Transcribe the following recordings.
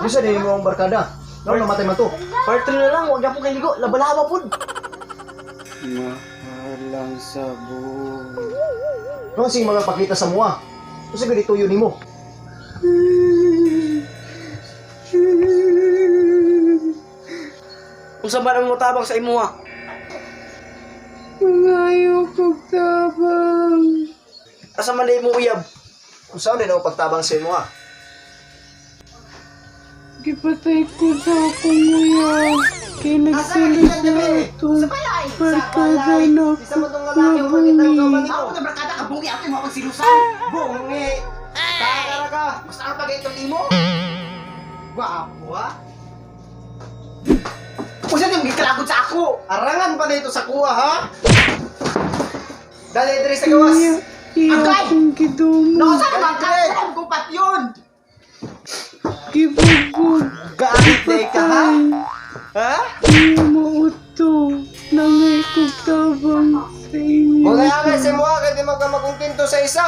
Bisa din mo ang barkada. Ngano namatay man to? Part 3 na lang, wag na po kay ligo. Labalaba pud. Mahalang sa buhay. Noon sing mga pakita sa mua. Usa gani tuyo nimo. Unsa man ang motabang sa imuha? Mangayo kog tabang. Asa man na imong uyab? Unsa din ang pagtabang sa imuha? Gipatay ko sa akong uyab. Kay nagsilos na itong barkada na ako nga bungi. Ako na barkada ka bungi ato mo akong silusan. Bungi. Takara ka. Mas ano pa itong imo? Gwapo ha. Usa di mo gikalagod sa ako. Arangan pa dito sa kuha ha. Dali diri sa gawas. Iya, iya Agay! akong gidumo. No, sa naman ka alam ko pat yun. Gibugbog. Galit day ka ha. Patay. Ha? Iya mauto. Nangay kog tabang sa inyo. Wala angay sa imuha kay di mo ka makontento sa isa.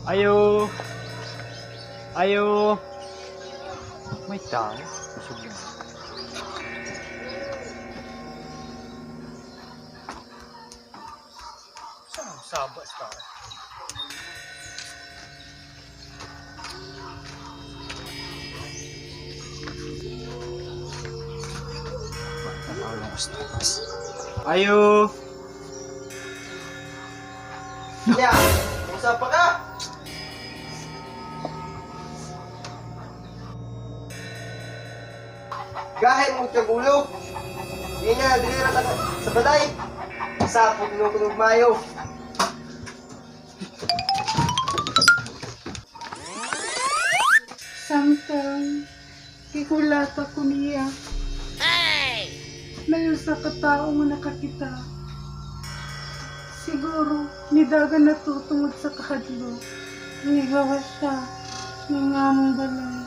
Ayo. Ayo. May tao. Busog na. Saan ang saba sa tao? Ayo. Ya, unsa pa ka? Gahin mo kag ulo. Di na dili ra sa balay. Sapot no kunog mayo. Samtang gikulata ko niya. Layo sa katao nga nakakita. Siguro, nidagan na to tungod sa kahadlok. Nigawa siya ng among balay.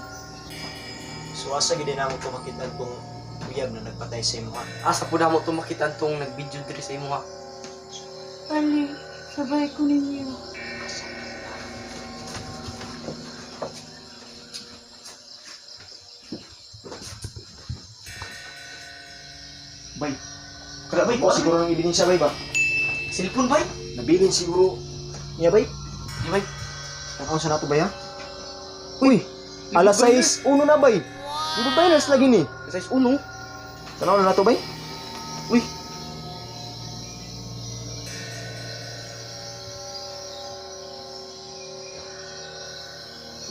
So asa gid na mo makita kung uyab na nagpatay sa imuha. Asa pud namo to makita tong nag-video diri sa imuha. Ali, sabay ko ninyo. Bay. Kada bay ko siguro nang ibilin siya bay ba? Cellphone bay? Nabilin siguro niya bay. Di bay? Tanaw sa nato bay ha? Uy, alas 6:01 na bay. Di ba bay lagi ni? Size 1. Tanaw na nato bay. Uy,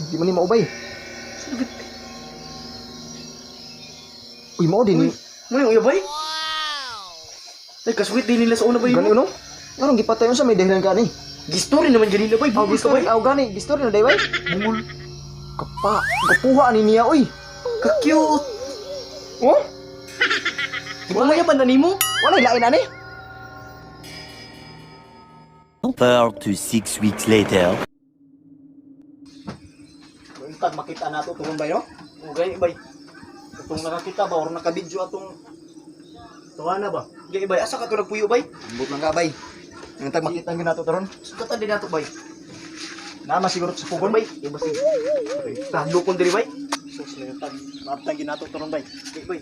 Di man ni maubay. Uy, mao din ni. mo yung uyab bay? Wow. Ay, kasuwit din nila sa una bay. Gani no? Nganong gipatay unsa may dahilan ka ni? Gistorya naman ganina bay. Aw Bungol ka gisto bay. aw gani, gisto na day bay. Bungol. Kapa, kapuha ni niya oy. Ka-cute. Oh, Di ba nga ba na nimo? walay lain ani. 4 to 6 weeks later. Untag makita nato tungod bay no? O gani bay. Atong nakakita ba or nakabidyo atong tuwa na ba? Gani bay, asa ka to nagpuyo bay? Ambot lang ka bay. Untag makita gyud nato taron. Sugatan din nato bay. Nama siguro sa pugon Bay, di ba sige. Tahlukon diri bay. Sus, untag maabtang gyud nato taron bay. Gani bay.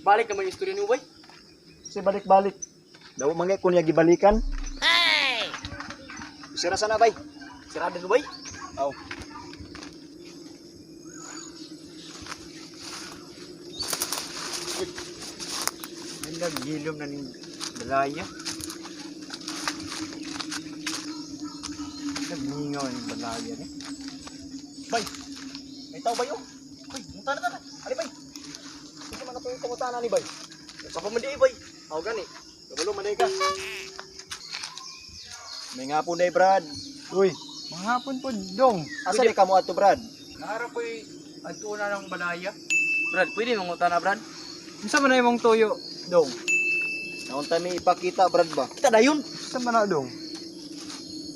Balik naman yung istorya niyo bay. Kasi balik-balik. Daw mangay kun niya gibalikan. Hey! Sira sana bay. Sirada ko bay. Aw. May naghilom na ning balaya. Nagmingaw ning balaya ni. Bay. May tao bay oh. Uy, munta na ta. Ali bay. Kasi man ato yung pangutana ni bay. Sa pa man di bay. Aw gani. Kabalo man day ka. May nga po day Brad. Uy, manghapon po dong. Asa ni kamo ato Brad? Naara ko'y adto na ng balaya. Brad, pwede manguta na Brad. Unsa man na imong tuyo, dong? Naunta mi ipakita Brad ba? Kita dayon. Unsa man na dong?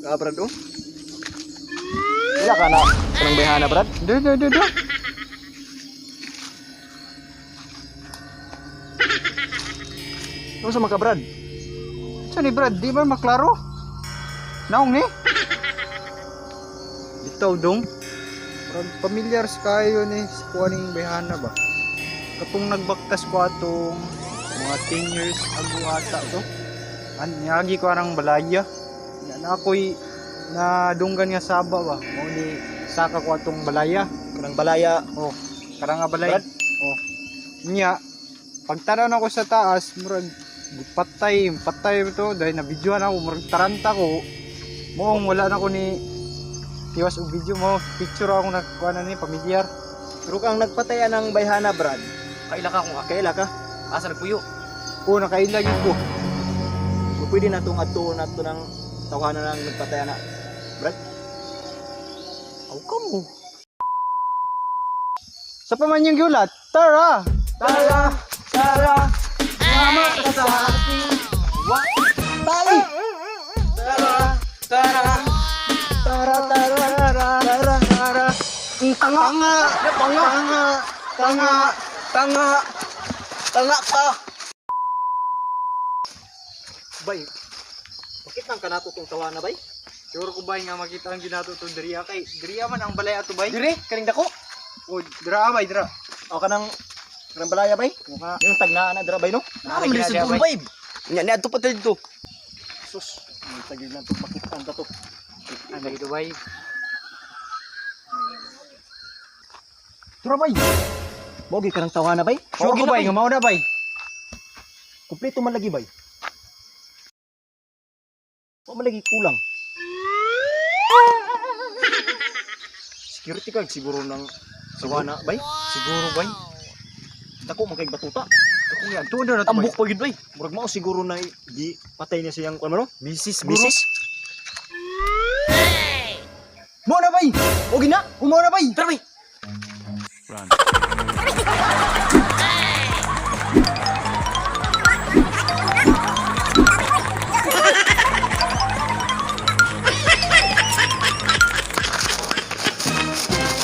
Ka Brad oh. Wala ka na kanang bayhana Brad? Do do do do. Ano sa mga Brad? Sa ni Brad, di ba maklaro? Naong ni? Bitaw dong. Murag pamilyar sa kayo ni sa kuwaning bayhana ba? Katong nagbaktas ko atong mga 10 years ago ata to. An niagi ko arang balaya. Nya na ako'y nadunggan nga saba ba. Mao ni saka ko atong balaya. Kanang balaya. Oh, karang nga balay. Brad? Oh. Nya, pagtanaw na ko sa taas, murag patay, patay to dahil nabidyohan ako, murag taranta ko. Moong wala na ko ni tiwas og video mo, picture ako nagkuha na ni pamilyar. Pero kang nagpatay ng bayhana, Brad. Kaila ka kung Kaila ka? asa nagpuyo. Oh, nakaila gyud ko. So, pwede na itong ato na ito ng tawanan ng nagpatay na. Brad? Aw ka mo. Sa pa man yung giulat, tara! Tara! Tara! Mama ka sa akin! Tay! Tara! Tara! Tara, tara, Tara! tara. Tara! Tanga! Tanga! Tanga! Tanga! Tanga! Tanga! Tanga ka! Bay, bakit nang kanato itong tawana, bay? Siguro ko bay nga makita ang ginato to diriya kay diriya man ang balay ato bay. Dire, kaning dako. Oh, dira bay dira. O kanang kanang balaya, bay. Mukha Yung tagnaan na dira, bay, no? Ano man sa dulo, babe? Nya ni adto pa tayo dito. Sus, may tagil na itong makitaan ta to. Ano dito bay? Tara, bay. Bogi ka ng tawana, bay. Sure ko bay, nga mao na bay. Kompleto man lagi, bay. Wa man lagi kulang. Security guard siguro ng sawana, bay. Siguro bay. Dako man kay batuta. Ako yan, tuon na to bay. Tambok pa gyud, bay. Murag mao siguro na di patay niya siyang kuan no? Misis siguro. Misis. Mo na bay. O gina. Umo na bay. Tara, bay!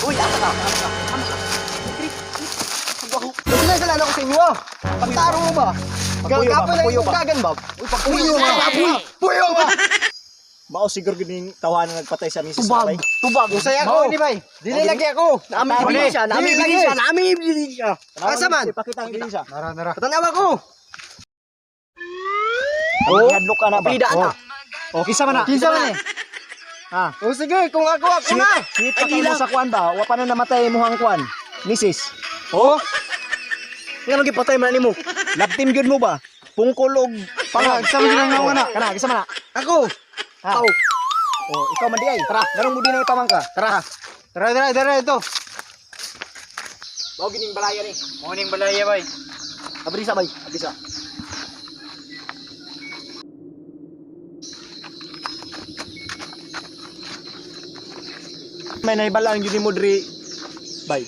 Uy, asa ka? Asa ka? Asa ka? Sila sila ako sa inyo ah. Pagtaro mo ba? Pagpuyo ba? Gagapon lang Pagpuyo yung ba? dagan ba? Uy, pagpuyo ba? Puyo ba? Mao siguro gyud ning tawana nagpatay sa misis na, Tubag! bay. Tubag! Usay Mao ako! ni bay. Dili lagi ako! Naami Mao ni. ebidensya! Naami Dili lagi. ebidensya! Naami ebidensya! Asa man? Ipakita ang ebidensya. Nara nara. Patanawa ko! Oh, hadlok ka na ba? Pida na! Oh, kinsa man na? Kinsa man eh? Ha. O sige, kung ako ako na! Sweet Ay, pa di mo lang. sa kuan ba? Wa pa na namatay imong kuan. Misis. Oh? Nga nang gipatay man nimo. Love team gyud mo ba? Pungkol og Pangag sa man nga na. Kana, kinsa man na? Ako! Ha? Aw. Oh, ikaw man di ay. Tara, nganong mo di na ipamangka? Tara! Tara tara tara ito. Mao gining balaya ni. Mo ning balaya bay. Abrisa bay, abrisa. May naibalaan gyud nimo diri bay.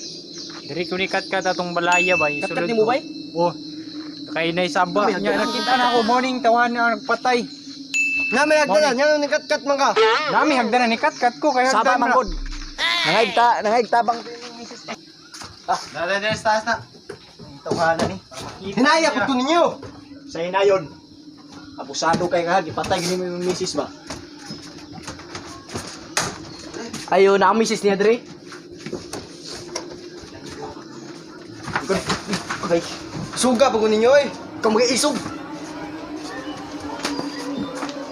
Diri ko ni kat-kat atong balaya bay. Kat-kat Sulod nimo, ko. bay? Oh. Kay nay saba. May Nya nakita na ako morning tawahan na nagpatay. Nga may hagdanan, nga nung kat man ka. Nami hagdanan ni kat-kat ko kay Saba hagdan man na. gud. Nangaigta, nangaigtabang Dada dada sa taas na. tawhana ni. Hinaya ko to ninyo! Sa hinayon. Abusado kay ka, gipatay gini mo yung misis ba? Ayo, na misis niya dre. Okay. Suga pa ko ninyo eh. Ikaw mag-iisog.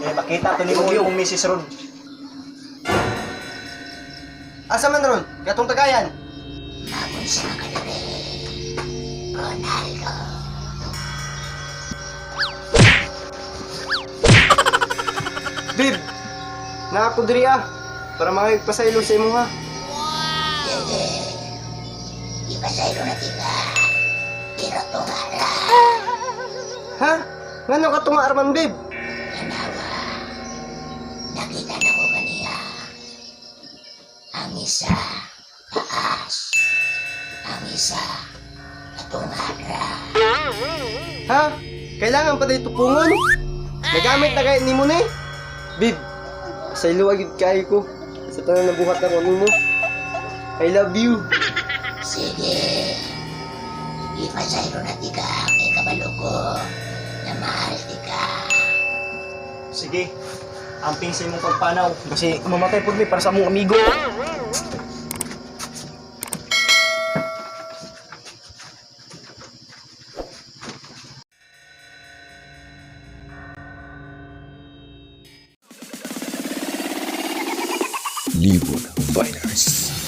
Eh, makita to nimo yung misis ron. Asa man ron? Katong tagayan. Babe, na ako diri ah. Para makipasaylo sa imo ha. Ipasaylo na tika. Pero tungara. Ha? Ngano ka tunga arman, babe? Tanawa. Nakita na ko kaniya. Ang isa, taas. Ang isa, katungara. Ha? Kailangan pa dito pungon? Nagamit na kayo ni mo ni? Babe, pasaylo agad kayo ko. Sa tanan na buhat na ko nimo. I love you. Sige. Ipasaylo na tika kay kabalo ko na Mahal tika. Sige. Amping sa imong pagpanaw kasi mamatay pud mi para sa among amigo. Libon Fighters.